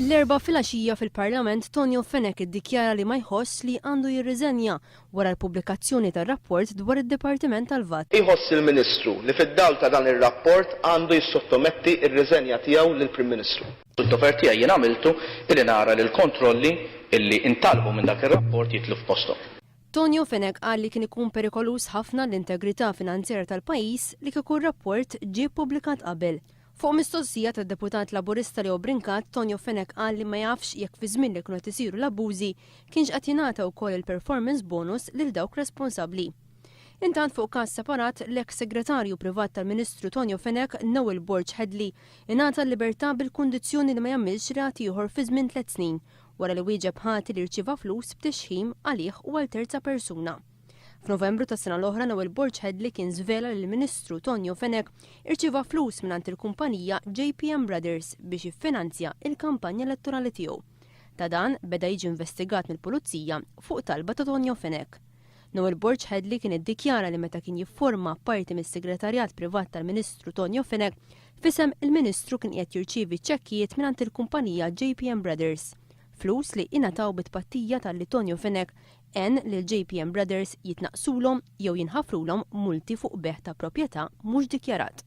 L-Erbgħa filgħaxija fil-Parlament Tonio Fenech iddikjara li ma jħossx li għandu jirriżenja wara l-pubblikazzjoni tar-rapport dwar id-Dipartiment tal-VAT. Iħoss il-Ministru li fid-dawl ta' dan ir-rapport għandu jissottometti r-riżenja tiegħu lill-Prim Ministru? Id-dover tiegħi jien għamiltu illi nara li l-kontrolli illi ntalbu minn dak ir-rapport jidħlu f'posthom. Tonio Fenech qal li kien ikun perikoluż ħafna għall-integrità finanzjarja tal-pajjiż li kieku r-rapport ġie ppubblikat qabel. Fuq mistoqsija tad-Deputat Laburista Leo Brincat, Tonio Fenech qal li ma jafx jekk fiż-żmien li kienu qed isiru l-abbużi kienx qed jingħata wkoll il-performance bonus lil dawk responsabbli. Intant fuq każ separat, l-eks Segretarju Privat tal-Ministru Tonio Fenech, Noel Borg Hedley, ingħata l-libertà bil-kundizzjoni li ma jagħmilx reat ieħor fi żmien tlett snin, wara li wieġeb ħati li rċieva flus b'tixħim għalih u għal terza persuna. F'Novembru tas-sena l-oħra Noel Borg Hedley kien żvela li l-Ministru Tonio Fenech irċieva flus mingħand il-kumpanija JPM Brothers biex jiffinanzja il-kampanja elettorali tiegħu. Ta' dan beda jiġi investigat mill-Pulizija fuq talba ta' Tonio Fenech. Noel Borg Hedley kien iddikjara li meta kien jifforma parti mis-segretarjat privat tal-Ministru Tonio Fenech, f'isem il-Ministru kien qiegħed jirċievi ċekkijiet mingħand il-kumpanija JPM Brothers. Flus li ingħataw bi tpattija talli Tonio Fenech għen lil JPM Brothers jitnaqqsulhom jew jinħafrulhom multi fuq bejgħ ta' proprjetà mhux dikjarat.